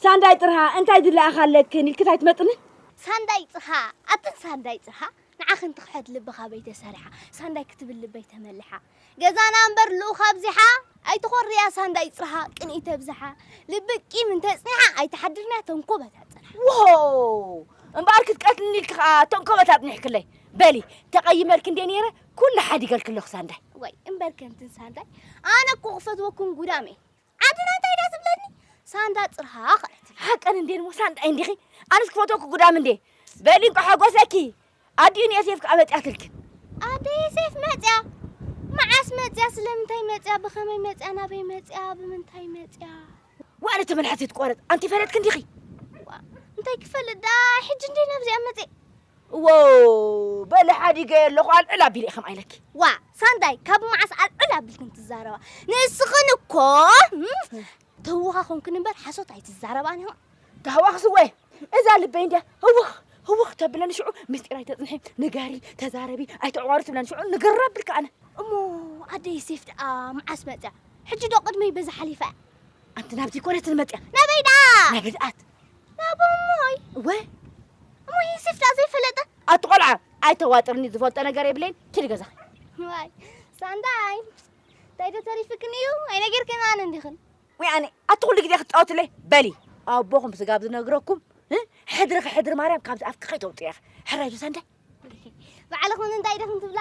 ሳንዳይ ጥርሃ እንታይ ዝለኣኻ ኣለክን ኢልክታይ ትመጥኒ? ሳንዳይ ጽርሃ ኣትን ሳንዳይ ጽርሃ ንዓኽን ትኽሕድ ልብኻ በይተሰሪሓ ሳንዳይ ክትብል ልበይ ተመልሓ። ገዛና እምበር ልኡኻ ኣብዚሓ ኣይትኾርያ ሳንዳይ ጽርሃ ቅንኢ ተብዝሓ። ልቢ ቂም እንተጽኒሓ ኣይትሓድርንያ ተንኮበት ኣጽንሓ። ዎ እምበኣር ክትቀትልኒ ኢልክ ከዓ ተንኮበት ኣጽኒሕክለይ። በሊ ተቐይመልክ እንዴ ነይረ ኩሉ ሓዲገልክ ኣለኹ ሳንዳይ። ወይ እምበር ከምትን ሳንዳይ ኣነ እኮ ክፈትወኩም ጉዳም እየ። ዓድና እንታይ ዳ ትብለኒ ሳንዳ ጽርሃ ኸለት። ሓቀን እንዴ ንሞ ሳንዳይ እንዲኺ ኣነስ ክፈትወኩ ጉዳም እንዴ። በሊ እንኳ ሓጎሰኪ። ኣዲኡ ንዮሴፍ ከዓ መፅያትልክን። ኣደ ዮሴፍ መፅያ? መዓስ መፅያ? ስለምንታይ መፅያ? ብኸመይ መፅያ? ናበይ መፅያ? ብምንታይ መፅያ? ዋዕለ ተመልሐት ትቆረፅ ኣንቲ ፈለጥክ እንዲኺ። ዋ፣ እንታይ ክፈልጥ ዳ ሕጂ እንደ ናብዚኣ መፅእ? እዎ በሊ ሓዲገ ኣለኹ ኣልዕል ኣቢለ ኢኸም ኣይለኪ። ዋ ሳንዳይ ካብ መዓስ ኣልዕል ኣቢልክን ትዛረባ? ንስኽን እኮ እም፣ ተውኻ ኮንክን እምበር ሓሶት ኣይትዛረባን ኢኹም። ተህዋኽስ እወ እዛ ልበይ እንድያ ህውኽ ህውኽ ተብለኒ ሽዑ ምስጢር ኣይተጽንሒ ንገሪ ተዛረቢ ኣይተዕዋሪ ትብለኒ ሽዑ ንግር ኣብል ከኣነ። እሞ ኣደ ዮሴፍ ደኣ መዓስ መጽያ? ሕጂ ዶ ቅድመይ በዛ ሓሊፋ እያ? ኣንቲ ናብዚ ኮነት ንመጽያ ናበይ ደኣ? ናበይ ደኣት? ናቦሞይ እወ እሞ ዮሴፍ ደኣ ዘይፈለጠ? ኣቲ ቆልዓ ኣይተዋጥርኒ ዝፈልጦ ነገር የብለይን ኪዲ ገዛኺ። ዋይ ሳንዳይ እንታይ ዶ ተሪፍክን እዩ ኣይነገርክን ኣነ እንዲኽን ወይ ኣነ ኣቲ ኩሉ ግዜ ክትፃወትለይ በሊ ኣቦኹም ስጋብ ዝነግረኩም እ? ሕድሪ ክሕድሪ ማርያም ካብዚ ኣፍኪ ከይተውፅያ ሕራይ ዶ ሳንዳይ ባዕልኹም እንታይ ዲኹም ትብላ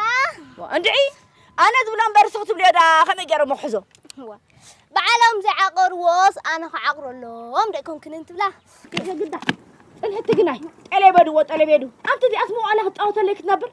እንድዒ ኣነ ዝብሎ እምበር ንስኺ ትብልዮ ዳ ከመይ ገይረ መክሕዞ እዋ ባዕሎም ዘይዓቐርዎስ ኣነ ክዓቕረሎም ዶ ኣይኮንክንን ትብላ ግዳ ጽንሕቲ ግናይ ጠለበድዎ ጠለቤዱ ኣንቲ እዚኣስ መዋእላ ክትፃወተለይ ክትነብር